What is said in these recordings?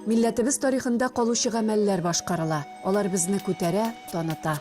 Милләтебез тарихында калучы гамәлләр башкарыла, алар безне күтәрә, таныта.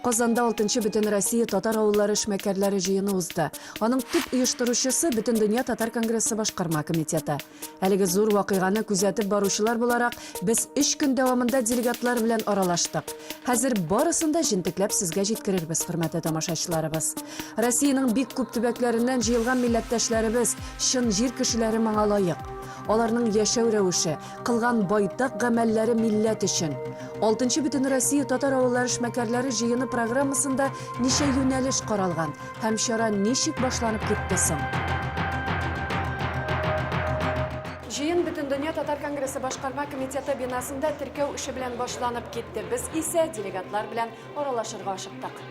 Казанда алтынчы Бөтенроссия татар авыллары эшмәкәрләре җыены узды. Аның төп оештыручысы Бөтендөнья татар конгрессы башкарма комитеты. Әлеге зур вакыйганы күзәтеп баручылар буларак, без өч көн дәвамында делегатлар белән аралаштык. Хәзер барысын да җентекләп сезгә җиткерербез, хөрмәтле тамашачыларыбыз. Россиянең бик күп төбәкләреннән җыелган милләттәшләребез, чын җир кешеләре моңа лаек. Аларның яшәү рәвеше, кылган байтак гамәлләре милләт өчен. Алтынчы Бөтенроссия татар авыллары эшмәкәрләре җыены программасында ничә юнәлеш каралган һәм чара ничек башланып китте соң? Җыен Бөтендөнья татар конгрессы башкарма комитеты бинасында теркәү эше белән башланып китте. Без исә делегатлар белән аралашырга ашыктык.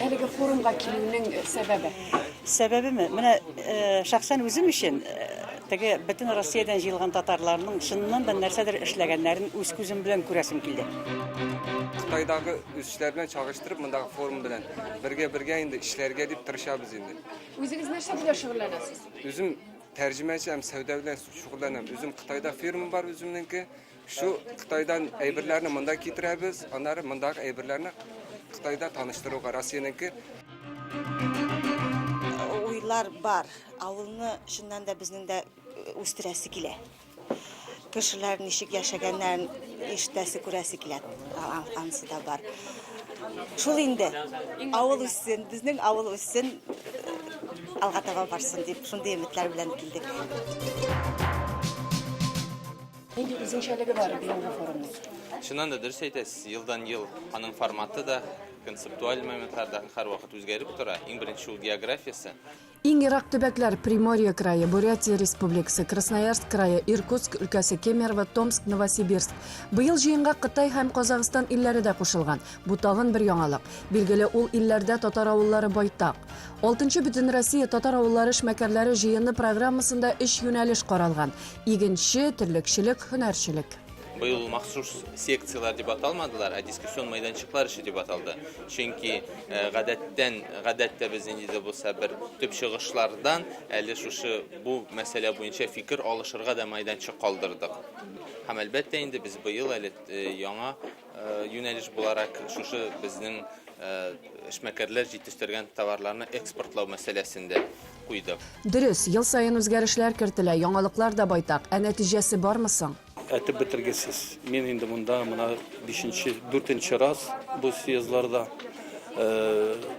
Әлеге форумга килүнең сәбәбе? Сәбәбеме? Менә шәхсән үзем өчен теге бөтен Россиядән җыелган татарларның чыннан да нәрсәдер эшләгәннәрен үз күзем белән күрәсем килде. Кытайдагы үсешләр белән чагыштырып, мондагы форум белән бергә-бергә инде эшләргә дип тырышабыз инде. Үзегез нәрсә белән шөгыльләнәсез? Үзем тәрҗемәче һәм сәүдә белән шөгыльләнәм. Үзем Кытайда фирма бар үземнеңке. Шу Кытайдан әйберләрне монда китерәбез, аннары мондагы әйберләрне Кытайда таныштыруга Россиянеке. Уйлар бар. Авылны чыннан да безнең дә үстерәсе килә. Кешеләр ничек яшәгәннәрен ишетәсе, күрәсе килә. Анысы да бар. Шул инде. Авыл үссен, безнең авыл үссен, алга таба барсын дип, шундый өметләр белән килдек. Нинди үзенчәлеге бар быелгы форумның? Чыннан да дөрес әйтәсез, елдан-ел аның форматы да, концептуаль моментлар да һәрвакыт үзгәреп тора. Иң беренче ул географиясе. Иң ерак төбәкләр, Приморье крае, Бурятия Республикасы, Красноярск крае, Иркутск өлкәсе, Кемерово, Томск, Новосибирск. Быел җыенга Кытай һәм Казахстан илләре дә кушылган. Бу тагын бер яңалык. Билгеле, ул илләрдә татар авыллары байтак. Алтынчы Бөтенроссия татар авыллары эшмәкәрләре җыены программасында өч юнәлеш каралган. Игенче, терлекчелек, һөнәрчелек. Быел ул махсус секцияләр дип аталмадылар, ә дискуссион мәйданчыклар эше дип аталды. Чөнки гадәттән, гадәттә без нинди дә булса бер төп чыгышлардан әле шушы бу мәсьәлә буенча фикер алышырга да мәйданчык калдырдык. Һәм әлбәттә инде без быел әле яңа юнәлеш буларак шушы безнең эшмәкәрләр җитештергән товарларны экспортлау мәсьәләсен дә куйдык. Дөрес, ел саен үзгәрешләр кертелә, яңалыклар да байтак. Ә нәтиҗәсе бармы соң? Әйтеп бетергесез. Мин инде монда менә бишенче, дүртенче раз бу съездларда.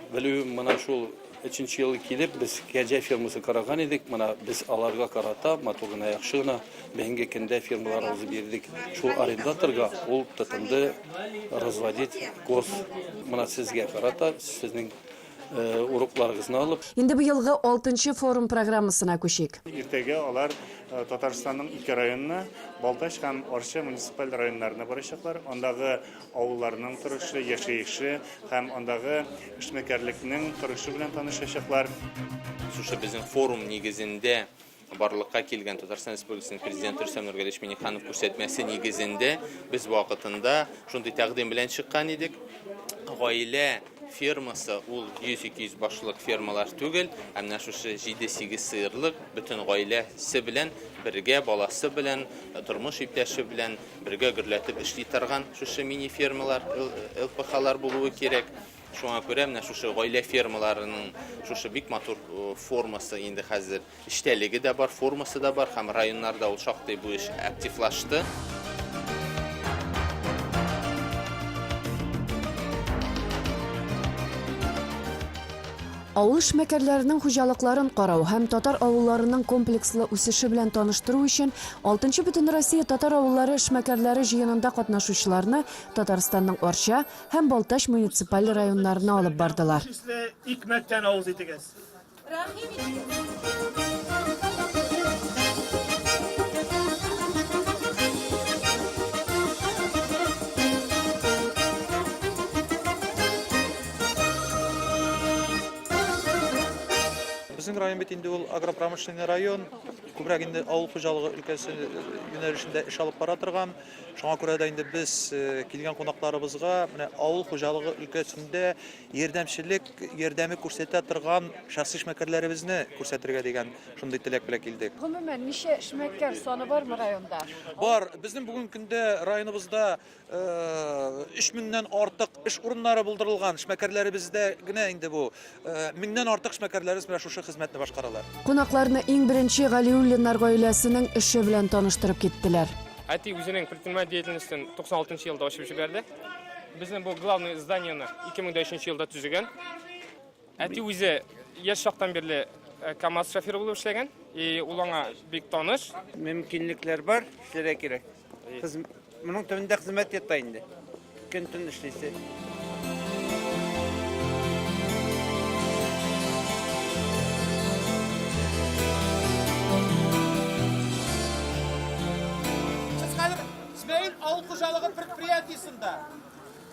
Белүем, менә шул өченче ел килеп, без кәҗә фермасы караган идек. Менә без аларга карата матур гына, яхшы гына бүгенге көндә фермаларыбызны бирдек. Шул арендаторга ул тотынды разводить коз. Менә сезгә карата, сезнең Урокларыгызны алып. Инде быелгы алтынчы форум программасына күчик. Иртәгә алар Татарстанның ике районына, Балтач һәм Арча муниципаль районнарына барачаклар. Андагы авылларның торышы, яшәеше һәм андагы эшмәкәрлекнең торышы белән танышачаклар. Шушы безнең форум нигезендә барлыкка килгән Татарстан Республикасының Президенты Рөстәм Нургалиевич Миңнеханов күрсәтмәсе нигезендә без вакытында шундый тәкъдим белән чыккан идек. Гаилә фермасы ул 100-200 башлык фермалар түгел, ә менә шушы 7-8 сыерлык бөтен гаиләсе белән бергә, баласы белән, тормыш иптәше белән бергә гөрләтеп эшли торган шушы мини-фермалар, ЛПХлар булуы кирәк. Шуңа күрә менә шушы гаилә фермаларының шушы бик матур формасы инде хәзер эчтәлеге дә бар, формасы да бар һәм районнарда ул шактый бу эш активлашты. Авыл эшмәкәрләренең хуҗалыкларын карау һәм татар авылларының комплекслы үсеше белән таныштыру өчен 6 Бөтенроссия татар авыллары эшмәкәрләре җыенында катнашучыларны Татарстанның Арча, Һәм Балтач муниципаль районнарына алып бардылар. Хуш исле икмәктән авыз итегез. Рәхим итегез. Безнең район бит инде ул агропромышленный район, күбрәк инде авыл хуҗалыгы өлкәсе юнәлешендә эш алып бара торган. Шуңа күрә дә инде без килгән кунакларыбызга менә авыл хуҗалыгы өлкәсендә ярдәмчелек ярдәме күрсәтә торган шәхси эшмәкәрләребезне күрсәтергә дигән шундый теләк белән килдек. Гомумән, ничә эшмәкәр саны бармы районда? Бар. Безнең бүгенге көндә районыбызда Өч меңнән артык эш урыннары булдырылган, эшмәкәрләребездә генә инде бу. Меңнән артык эшмәкәрләребез менә шушы хезмәтне башкаралар. Кунакларны иң беренче Галиуллиннар гаиләсенең эше белән таныштырып киттеләр. Әти үзенең предприниматель деятельностен 96 нчы елда ачып җибәрде. Безнең бу главный зданиене 2003 елда төзегән. Әти үзе яшь чактан бирле КАМАЗ шоферы булып эшләгән, и ул аңа бик таныш. Мөмкинлекләр бар, эшләргә кирәк. Моның төбендә хезмәт ята инде. Көн-төн эшлисе. Сез хәзер Смәел авыл хуҗалыгы предприятиесендә.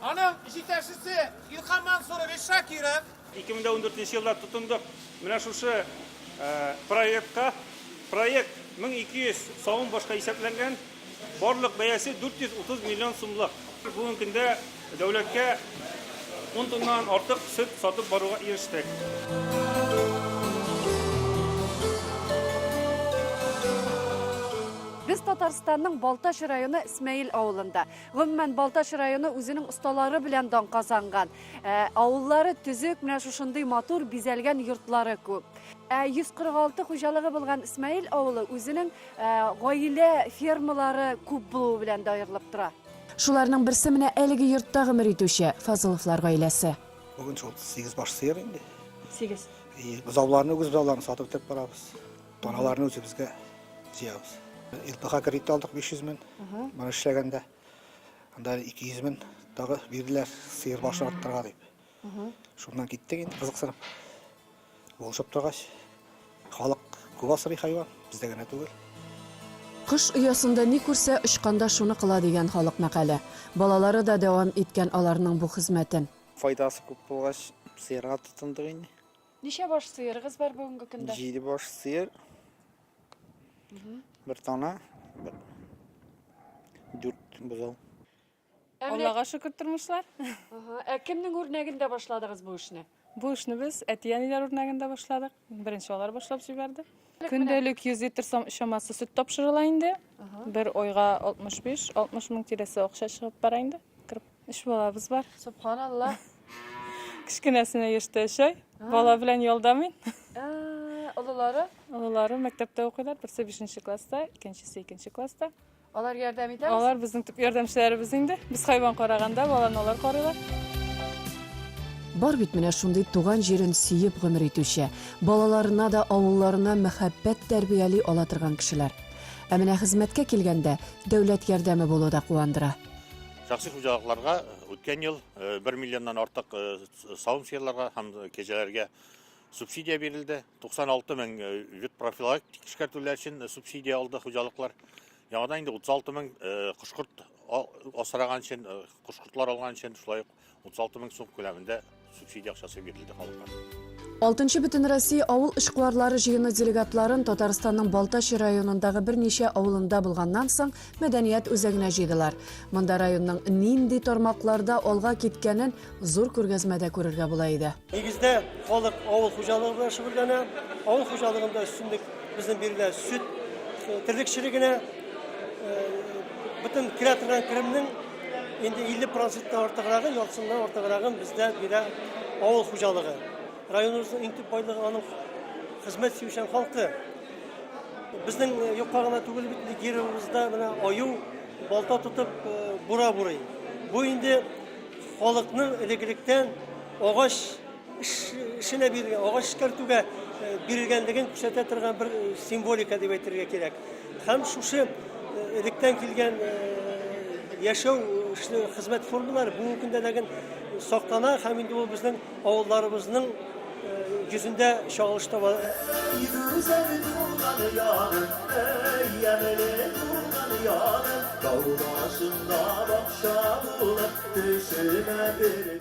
Аның җитәкчесе Илһам Мансурович Шакиров. 2014 елда тотындык менә шушы проектка. Проект 1200 савым башка исәпләнгән. Барлык бәясе 430 миллион сумлык. Бүгенге көндә дәүләткә 10 тоннадан артык сөт сатып баруга ирештек. Без Татарстанның Балтач районы Смәел авылында. Гомумән, Балтач районы үзенең осталары белән дан казанган. Ә, авыллары төзек, менә шушындый матур бизәлгән йортлары күп. Ә 146 хуҗалыгы булган Исмаил авылы үзенең ә, гаилә фермалары күп булуы белән дә аерылып тора. Шуларның берсе менә әлеге йортта гомер итүче Фазыловлар гаиләсе. Бүген шул 8 баш сыер инде. 8. И, бозауларны, үгез бозауларны сатып бетереп барабыз. Таналарны үзебезгә җыябыз. ЛПХ кредит алдык 500 мең. Моны эшләгәндә анда 200 мең тагы бирделәр сыер башын арттырырга дип. Шуннан киттек инде кызыксынып. Булышып торгач, халык күп асрый хайван, бездә генә түгел. Кош оясында ни күрсә, очканда шуны кыла дигән халык мәкале. Балалары да дәвам иткән аларның бу хезмәтен. Файдасы күп булгач, сыерга тотындык инде. Ничә баш сыерыгыз бар бүгенге көндә? Җиде баш сыер. Бер тана, бер дүрт бозау. Аллага шөкер тормышлар. Ә кемнең үрнәгендә башладыгыз бу эшне? Бу эшне без әти-әниләр үрнәгендә башладык. Беренче алар башлап җибәрде. Көндәлек 100 литр чамасы сөт тапшырыла инде. Бер айга 65-60 мең тирәсе акча чыгып бара инде. Кереп. Өч балабыз бар. Субханалла. Кечкенәсенә яшьтә өч ай. Бала белән ялда мин. Олылары? Олылары мәктәптә укыйлар. Берсе бишенче класста, икенчесе икенче класста. Алар ярдәм итәме? Алар безнең төп ярдәмчеләребез инде. Без хайван караганда, баланы алар карыйлар. Бар бит менә шундый туган җирен сөеп гомер итүче, балаларына да авылларына мәхәббәт тәрбияли ала торган кешеләр. Ә менә хезмәткә килгәндә, дәүләт ярдәме булу да куандыра. Шәхси хуҗалыкларга үткән ел 1 миллионнан артык савым сыерларга һәм кәҗәләргә субсидия бирелде. 96 мең ветпрофилактик эшкәртүләр өчен субсидия алды хуҗалыклар. Яңадан инде 36 мең кош-корт асраган өчен, кош-кортлар алган өчен шулай ук 36 мең сум күләмендә субсидия акчасы бирелде халыкка. Алтынчы Бөтенроссия авыл эшкуарлары җыены делегатларын Татарстанның Балтач районындагы берничә авылында булганнан соң мәдәният үзәгенә җыйдылар. Монда районның нинди тармакларда алга киткәнен зур күргәзмәдә күрергә була иде. Нигездә халык авыл хуҗалыгы белән шөгыльләнә. Авыл хуҗалыгында өстенлек безнең бирелә сөт терлекчелегенә. Бөтен керә торган керемнең инде 50 проценттан артыграгын, яртысыннан артыграгын бездә бирә авыл хуҗалыгы. Районыбызның иң төп байлыгы аның хезмәт сөючән халкы. Безнең юкка гына түгел бит инде гербыбызда менә аю балта тотып бура бурый. Бу инде халыкның элек-электән агач эшенә бирелгән, агач эшкәртүгә бирелгәнлеген күрсәтә торган бер символика дип әйтергә кирәк. Һәм шушы электән килгән яшәү хезмәт формалары бүгенге көндә дә саклана һәм инде ул безнең авылларыбызның йөзендә чагылыш таба. Гүзәл туган ягым, әй, ямьле туган ягым, тау башында бакча булып төшемә керде.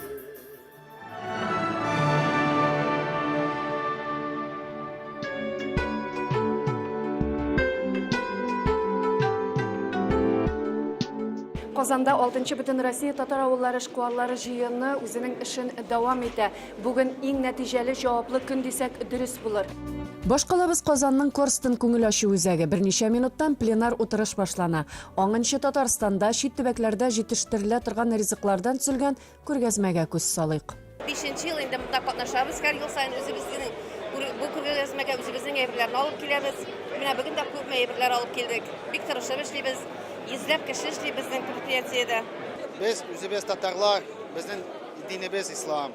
Казанда 6 Бөтенроссия татар авыллары эшкуарлары җыены үзенең эшен дәвам итә. Бүген иң нәтиҗәле, җаваплы көн дисәк, дөрес булыр. Башкалабыз Казанның Корстон күңел ачу үзәге. Берничә минуттан пленар утырыш башлана. Аңынчы Татарстанда, чит төбәкләрдә җитештерелә торган ризыклардан төзелгән Күргәзмәгә күз салыйк. Бишенче ел инде монда катнашабыз. Һәр ел саен үзебезнең бу күргәзмәгә үзебезнең әйберләрне алып киләбез. Менә бүген дә күпме әйберләр алып килдек. Бик тырышып эшлибез. Йөзләп кеше эшли безнең предприятиедә. Без үзебез татарлар, безнең динебез ислам.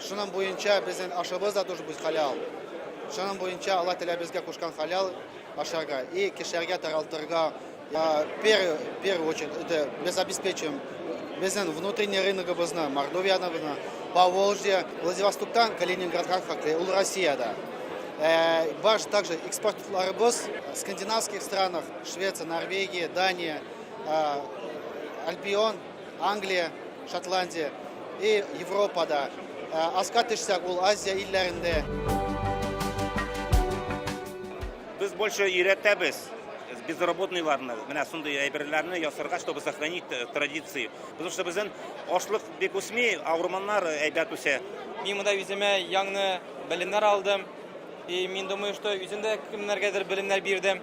Шуның буенча безнең ашыбыз да должен быть халял. Шуның буенча Алла Тәгалә безгә кушкан халял ашарга и кешеләргә таралтырга. Первую, первую очередь, это без обеспечиваем безнең внутренний рыногыбызны, Мордовияны, Поволжье, Владивостоктан Калининградка хәтле, ул Россиядә. Бар также экспортларыбыз в скандинавских странах, Швеция, Норвегия, Дания, Альбион, Англия, Шотландия и Европада. Аска төшсәк, ул Азия илләрендә. Без больше өйрәтәбез безработныйларны, менә шундый әйберләрне ясарга, чтобы сохранить традиции. Потому что безнең ашлык бик үсми, а урманнар әйбәт үсә. Мин монда үземә яңны белемнәр алдым. И мин думаю, что үзем дә кемнәргәдер белемнәр бирдем.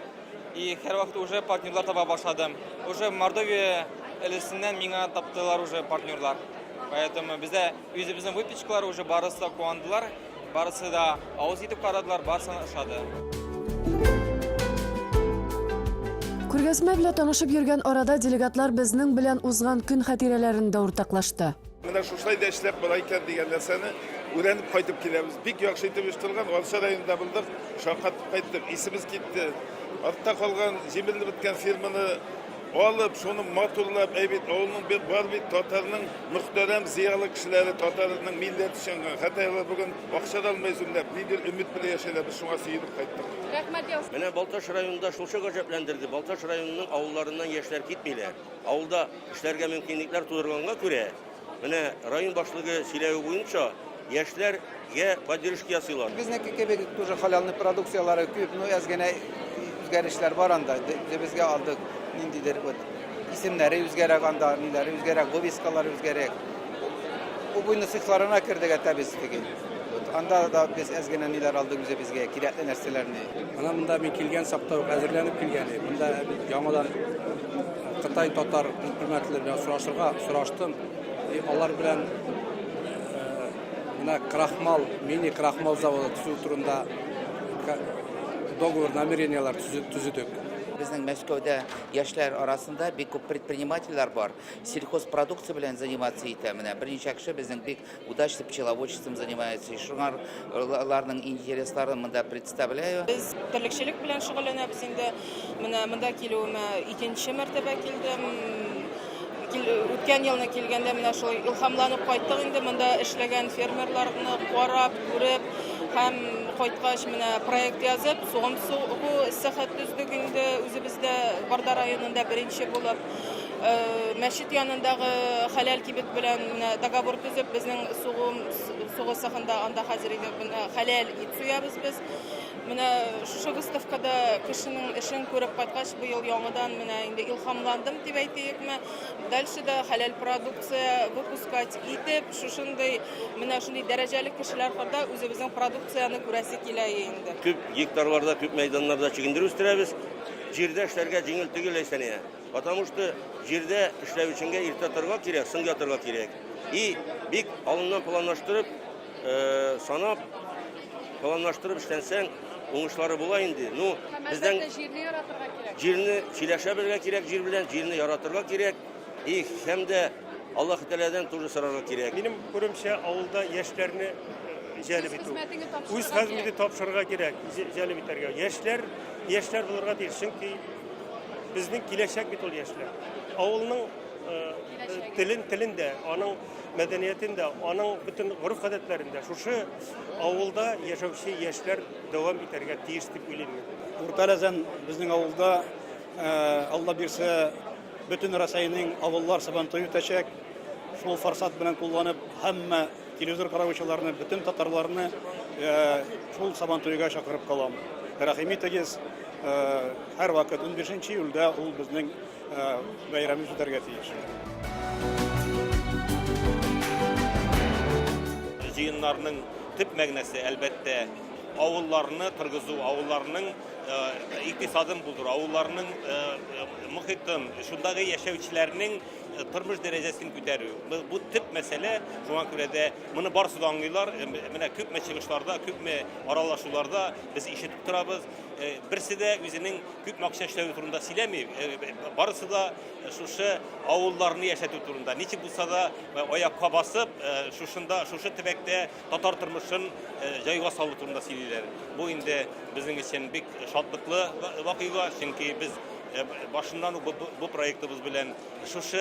И һәрвакыт уже партнерлар таба башладым. Уже Мордовия өлесеннән миңа таптылар уже партнерлар. Поэтому бездә үзебезнең выпечкалар уже барысы да куандылар. Барысы да авыз итеп карадылар, барысына ошады. Күргәзмә белән танышып йөргән арада делегатлар безнең белән узган көн хатирәләрен дә уртаклашты. Менә шушылай да эшләп була икән дигән нәрсәне өйрәнеп кайтып киләбез. Бик яхшы итеп оештырылган. Арча районында булдык, шаккатып кайттык, исебез китте. Артта калган, җимерелеп беткән фирманы алып, шуны матурлап, әй бит, авылның бит бар бит татарның мөхтәрәм зыялы кешеләре, татарның милләт өчен, хәтта алар бүген акча да алмый юньләп, ниндидер өмет белән яшиләр, без шуңа сөенеп кайттык. Рәхмәт яусын. Менә Балтач районында шунсы гаҗәпләндерде, Балтач районының авылларыннан яшьләр китмиләр. Авылда эшләргә мөмкинлекләр тудырганга күрә, Менә район башлыгы сөйләве буенча, яшьләр гә поддержка ясыйлар. Безнеке кебек тоже халялный продукцияләре күп, но әз генә үзгәрешләр бар анда. Үзебезгә алдык ниндидер вот исемнәре үзгәрәк анда, ниләре үзгәрәк, вывескалары үзгәрәк. Убойный цехларына кердек әтә без теге. Вот анда да без әз генә ниләр алдык үзебезгә, кирәкле нәрсәләрне. Менә монда мин килгән чакта ук әзерләнеп килгән идем. Монда яңадан Кытай татар предпринимательләре белән сорашырга сораштым. И алар белән менә крахмал, мини крахмал заводы төзү турында договор намеренияләр төзедек. Безнең Мәскәүдә яшьләр арасында бик күп предпринимательләр бар. Сельхозпродукция белән заниматься итә. Менә берничә кеше безнең бик Удачно пчеловодчеством занимается. И шуңар аларның интересларын монда представляю. Без терлекчелек белән шөгыльләнәбез инде. Менә монда килүемә икенче мәртәбә килдем. Үткән елны килгәндә менә шулай илһамланып кайттык инде монда эшләгән фермерларны карап, күреп һәм кайткач менә проект язып, сугым сугу цехы төздек инде үзебездә Барда районында беренче булып. Мәчет янындагы хәләл кибет белән менә договор төзеп, безнең сугым сугу цехында анда хәзер инде менә хәләл ит суябыз без. Менә шушы выставкада кешенең эшен күреп кайткач, быел яңадан менә инде илһамландым дип әйтейекме. Дальше да хәләл продукция выпускать итеп, шушындый менә шундый дәрәҗәле кешеләр хорда үзебезнең продукцияне күрәсе килә инде. Күп гектарларда, күп мәйданнарда чөгендер үстерәбез. Җирдә эшләргә җиңел түгел, Ләйсәния. Потому что җирдә эшләү өченгә иртә торырга кирәк, соң ятырга кирәк. И бик алыннан планлаштырып, э, санап, планлаштырып эшләнсәң, уңышлары була инде. Ну, бездән җирне яратырга кирәк. Җирне сөйләшә белергә кирәк җир белән, җирне яратырга кирәк. И һәм дә Аллаһ Тәгаләдән тоже сорарга кирәк. Минем күремчә, авылда яшьләрне э, җәлеп итү. Үз хезмәтеңне тапшырырга кирәк, җәлеп итәргә. Яшьләр, яшьләр булырга тиеш, чөнки Безнең киләчәк бит ул яшьләр. Авылның телен телен дә, аның мәдәниятен дә, аның бөтен гореф-гадәтләрен дә шушы авылда яшәүче яшьләр дәвам итәргә тиеш дип уйлыйм мин. Урта Әләзән безнең авылда, Алла бирсә, бөтен Рәсәйнең авыллар Сабантуе үтәчәк. Шул форсат белән кулланып, һәммә телевизор караучыларны, бөтен татарларны шул Сабантуйга чакырып калам. Рәхим итегез, һәрвакыт 15 июльдә ул безнең бәйрәм үтәргә тиеш. Җыеннарның төп мәгънәсе, әлбәттә, авылларны торгызу, авылларның икътисадын булдыру, авылларның мохитын, шундагы яшәүчеләрнең тормыш дәрәҗәсен күтәрү. Бу төп мәсьәлә, шуңа күрә дә моны барысы да аңлыйлар. Менә күпме чыгышларда, күпме аралашуларда без ишетеп торабыз. Берсе дә үзенең күпме акча эшләве турында сөйләми. Барысы да шушы авылларны яшәтү турында. Ничек булса да аякка басып, шушында, шушы төбәктә татар тормышын җайга салу турында сөйлиләр. Бу инде безнең өчен бик шатлыклы вакыйга, чөнки без башыннан ук бу проектыбыз белән шушы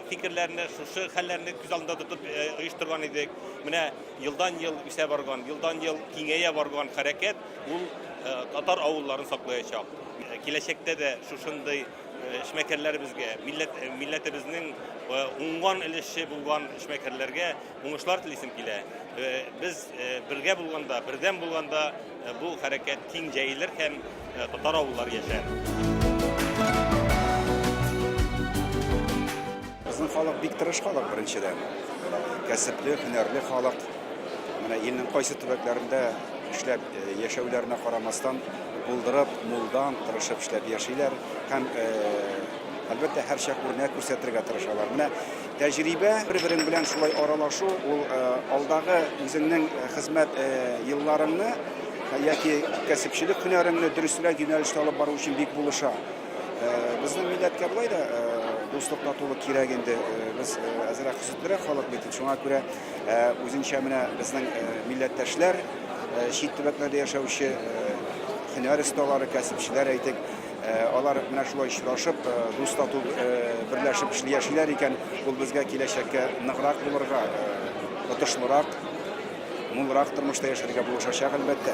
фикерләрне, шушы хәлләрне күз алдында тотып оештырган идек. Менә елдан-ел үсә барган, елдан-ел киңәя барган хәрәкәт ул татар авылларын саклаячак. Киләчәктә дә шушындый эшмәкәрләребезгә, милләт, милләтебезнең уңган өлеше булган эшмәкәрләргә уңышлар телисем килә. Без бергә булганда, бердәм булганда бу хәрәкәт киң җәелер һәм татар авыллары яшәр. Безнең халык бик тырыш халык, беренчедән. Кәсепле, һөнәрле халык. Менә илнең кайсы төбәкләрендә эшләп яшәүләренә карамастан, булдырып, мулдан, тырышып эшләп яшиләр һәм, әлбәттә, һәрчак үрнәк күрсәтергә тырышалар. Менә тәҗрибә, бер-берең белән шулай аралашу, ул алдагы үзеңнең хезмәт елларыңны яки кәсепчелек һөнәреңне дөресрәк юнәлештә алып бару өчен бик булыша. Безнең милләткә болай да дуслык, татулык кирәк инде. Без әзрәк хөсетлерәк халык бит, шуңа күрә Үзенчә менә безнең милләттәшләр, чит төбәкләрдә яшәүче һөнәр осталары, кәсепчеләр әйтик, алар менә шулай очрашып, дус-тату берләшеп эшли яшиләр икән, ул безгә киләчәккә ныграк булырга, отышлырак, мулрак тормышта яшәргә булышачак, әлбәттә.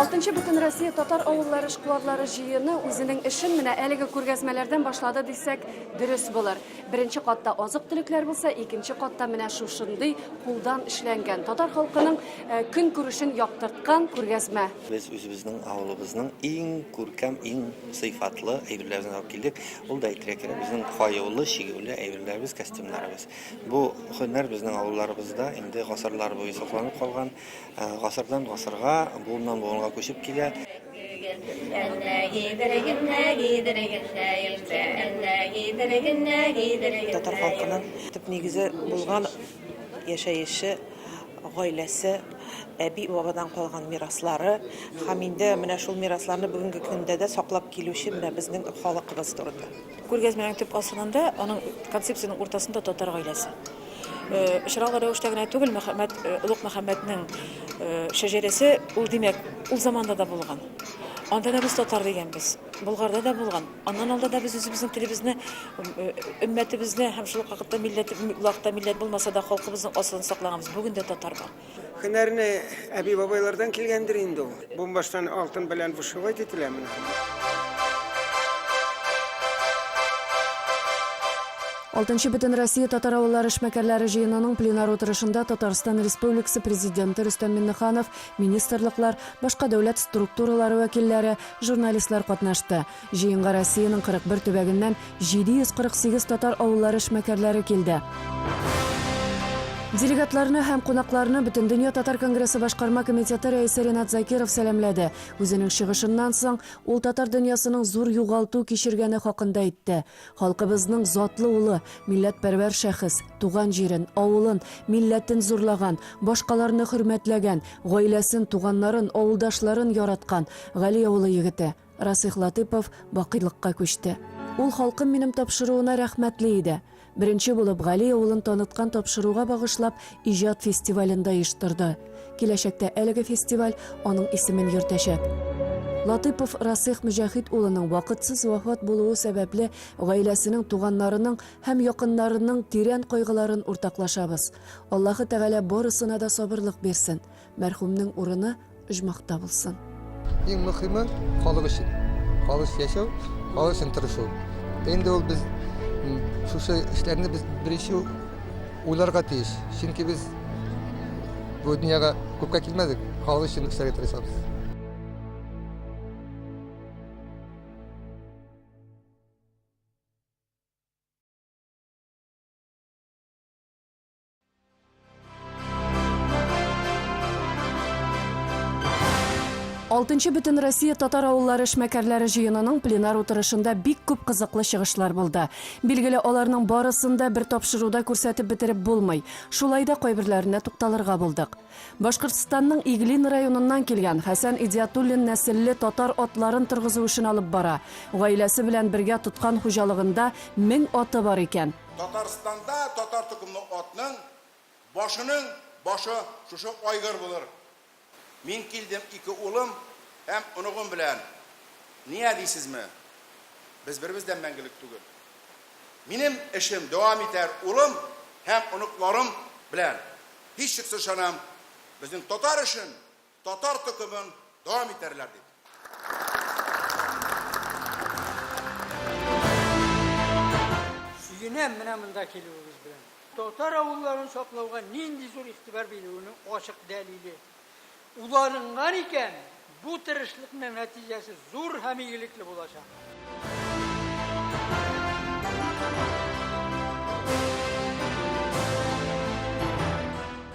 Алтынчы Бөтенроссия татар авыллары эшкуарлары җыены үзенең эшен менә әлеге күргәзмәләрдән башлады дисәк, дөрес булыр. Беренче катта азык-төлекләр булса, икенче катта менә шушындый кулдан эшләнгән, татар халкының э, көнкүрешен яктырткан күргәзмә. Без үзебезнең авылыбызның иң күркәм, иң сыйфатлы әйберләрен алып килдек. Ул да әйтергә кирәк, безнең каюлы, чигүле әйберләребез, костюмнарыбыз. Бу һөнәр безнең авылларыбызда инде гасырлар буе сакланып калган, гасырдан гасырга, буыннан буынга күчеп килә. Татар халкының төп нигезе булган яшәеше, гаиләсе, әби-бабадан калган мираслары һәм инде менә шул мирасларны бүгенге көндә дә саклап килүче менә безнең халыкыбыз турында. Күргәзмәнең төп асылында, аның концепциянең уртасында татар гаиләсе. Очраклы рәвештә генә түгел, Мөхәммәд, Олуг Мөхәммәднең шәҗәрәсе, ул димәк, ул заманда да булган. Анда да без татар дигәнбез. Болгарда да булган. Аннан алда да без үзебезнең телебезне, өммәтебезне һәм шул ук вакытта милләт, ул вакытта милләт булмаса да, халкыбызның асылын саклаганбыз. Бүген дә татар бар. Һөнәрне әби-бабайлардан килгәндер инде ул. Бу баштан алтын белән вышивать ителә менә. Алтынчы Бөтенроссия татар авыллары эшмәкәрләре җыенының пленар утырышында Татарстан Республикасы Президенты Рөстәм Миңнеханов, министрлыклар, башка дәүләт структуралары вәкилләре, журналистлар катнашты. Җыенга Россиянең 41 төбәгеннән 748 татар авыллары эшмәкәрләре килде. Делегатларны һәм кунакларны Бөтендөнья татар конгрессы башкарма комитеты рәисе Ринат Закиров сәламләде. Үзенең чыгышыннан соң, ул татар дөньясының зур югалту кичергәне хакында әйтте. Халкыбызның затлы улы, милләтпәрвәр шәхес, туган җирен, авылын, милләтен зурлаган, башкаларны хөрмәтләгән, гаиләсен, туганнарын, авылдашларын яраткан Гали авылы егете. Расих Латыпов бакыйлыкка күчте. Ул Халкым минем тапшыруына рәхмәтле иде. Беренче булып Гали авылын таныткан тапшыруга багышлап иҗат фестивален дә оештырды. Киләчәктә әлеге фестиваль аның исемен йөртәчәк. Латыпов Расих Мөҗәһит улының вакытсыз вафат булуы сәбәпле гаиләсенең, туганнарының һәм якыннарының тирән кайгыларын уртаклашабыз. Аллаһы Тәгалә барысына да сабырлык бирсен. Мәрхүмнең урыны оҗмахта булсын. Иң мөхиме халык өчен. Халык өчен яшәү, халык өчен тырышу. Инде ул без Шушы эшләрне без беренче уйларга тиеш. Чөнки без бу дөньяга күпкә килмәдек, халык өчен эшләргә тырышабыз. Алтынчы Бөтенроссия татар авыллары эшмәкәрләре җыенының пленар утырышында бик күп кызыклы чыгышлар булды. Билгеле, аларның барысын да бер тапшыруда күрсәтеп бетереп булмый. Шулай да кайберләренә тукталырга булдык. Башкортстанның Иглин районыннан килгән Хәсән Идиатуллин нәселле татар атларын торгызу эшен алып бара. Гаиләсе белән бергә тоткан хуҗалыгында 1000 аты бар икән. Татарстанда татар токымлы атның башының башы шушы айгыр булыр. Мин килдем ике улым һәм оныгым белән. Ния дисезме? Без беребез дә мәңгелек түгел. Минем эшем дәвам итәр улым һәм оныкларым белән. Һичшиксез ышанам, безнең татар эшен Татар токымын дәвам итәрләр дип. Сөенәм менә монда килүегез белән. Татар авылларын саклауга нинди зур игътибар бирүенең ачык дәлиле. Уларынган икән, бу тырышлыкның нәтиҗәсе зур һәм игелекле булачак.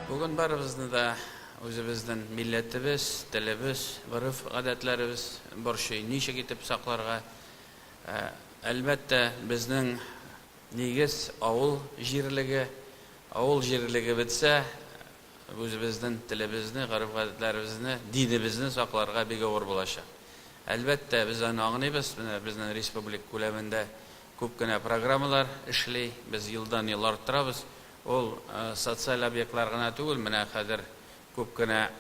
Бүген барыбызны да Үзебезнең милләтебез, телебез, гореф-гадәтләребез борчый. Ничек итеп сакларга? Әлбәттә, безнең нигез, авыл җирлеге. Авыл җирлеге бетсә, үзебезнең телебезне, гореф-гадәтләребезне, динебезне сакларга бик авыр булачак. Әлбәттә, без аны аңлыйбыз. Менә безнең республика күләмендә күп кенә программалар эшли. Без елдан-ел арттырабыз. Ул социаль объектлар гына түгел, менә хәзер күп кенә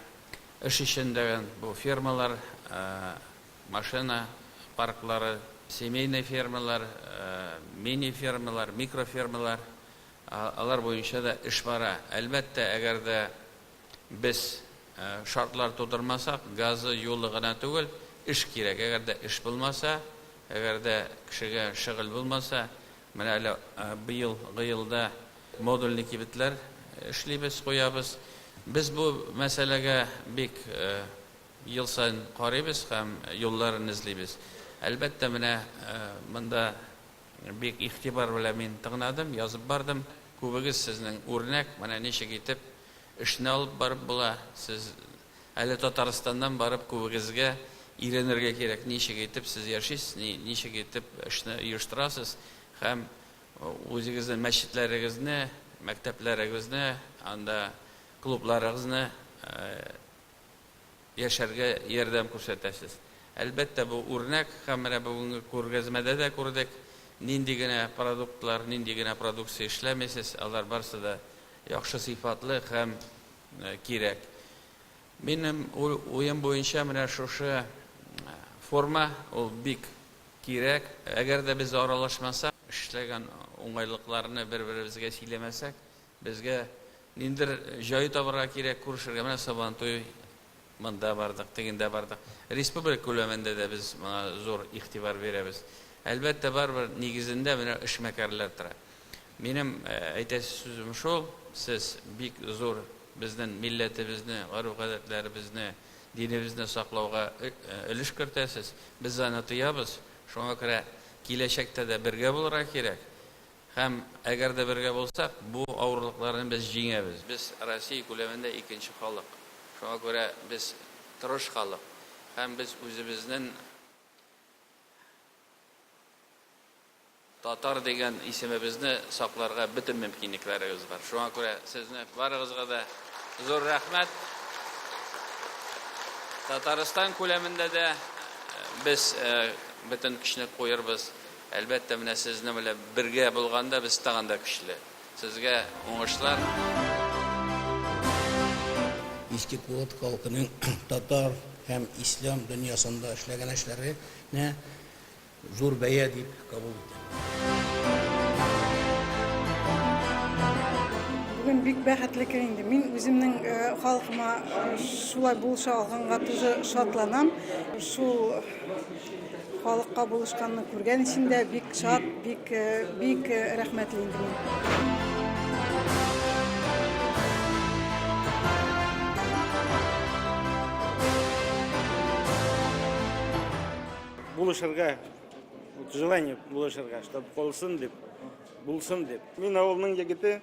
эш өчен дә бу фермалар, машина парклары, семейный фермалар, мини-фермалар, микрофермалар, алар буенча да эш бара. Әлбәттә, әгәр дә без шартлар тудырмасак, газы, юлы гына түгел, эш кирәк. Әгәр дә эш булмаса, әгәр дә кешегә шөгыль булмаса, Менә әле быелгы елда модульный кибетләр эшлибез, куябыз. Без бу мәсьәләгә бик ел саен карыйбыз һәм юлларын эзлибез. Әлбәттә, менә монда бик игътибар белән мин тыңладым, язып бардым. Күбегез сезнең үрнәк, менә ничек итеп эшне алып барып була. Сез Әле Татарстаннан барып күбегезгә өйрәнергә кирәк, ничек итеп сез яшисез, ничек итеп эшне оештырасыз һәм үзегезнең мәчетләрегезне, мәктәпләрегезне, анда клубларыгызны яшәргә ярдәм күрсәтәсез. Әлбәттә, бу үрнәк һәм менә бүгенге күргәзмәдә дә күрдек, нинди генә продуктлар, нинди генә продукция эшләмисез, алар барсы да яхшы сыйфатлы һәм кирәк. Минем уем буенча менә шушы форма ул бик кирәк. Әгәр дә без аралашмасак, эшләгән уңайлыкларны бер-беребезгә сөйләмәсәк, безгә ниндидер җай табарга кирәк күрешергә. Менә Сабантуй монда бардык, тегендә бардык. Республика күләмендә дә без моңа зур игътибар бирәбез. Әлбәттә, барыбер нигезендә менә эшмәкәрләр тора. Минем әйтәсе сүзем шул, сез бик зур безнен милләтебезне, гореф-гадәтләребезне, динебезне саклауга өлеш кертәсез. Без аны тоябыз. Шуңа күрә киләчәктә дә бергә булырга кирәк. Һәм әгәр дә бергә булсак, бу авырлыкларны без җиңәбез. Без Россия күләмендә икенче халык. Шуңа күрә без тырыш халык. Һәм без үзебезнен Татар дигән исемебезне сакларга бөтен мөмкинлекләрегез бар. Шуңа күрә сезне барыгызга да зур рәхмәт. Татарстан күләмендә дә без бөтен көчне куербыз. Әлбәттә, менә сезнең белән бергә булганда без тагын да көчле. Сезгә уңышлар. Иске Кулат халкының татар һәм ислам дөньясында эшләгән эшләренә Зур бәя дип кабул итәм. Бүген бик бәхетле көн инде. Мин үземнең халкыма шулай булыша алганга тоже шатланам. Шул халыкка булышканны күргән өчен дә бик шат, бик бик рәхмәтле инде мин. Булышырга, желание булышырга, чтобы калсын дип. Булсын дип. Мин авылның егете,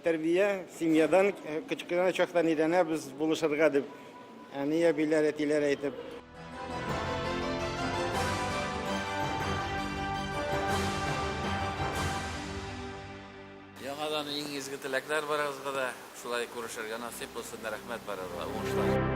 тәрбия семьядан, кечкенә чактан өйрәнәбез булышырга дип. Әни, әбиләр, әтиләр әйтеп. Яңадан иң изге теләкләр барыгызга да. Шулай күрешергә насыйп булсын. Рәхмәт барыгызга. Уңышлар.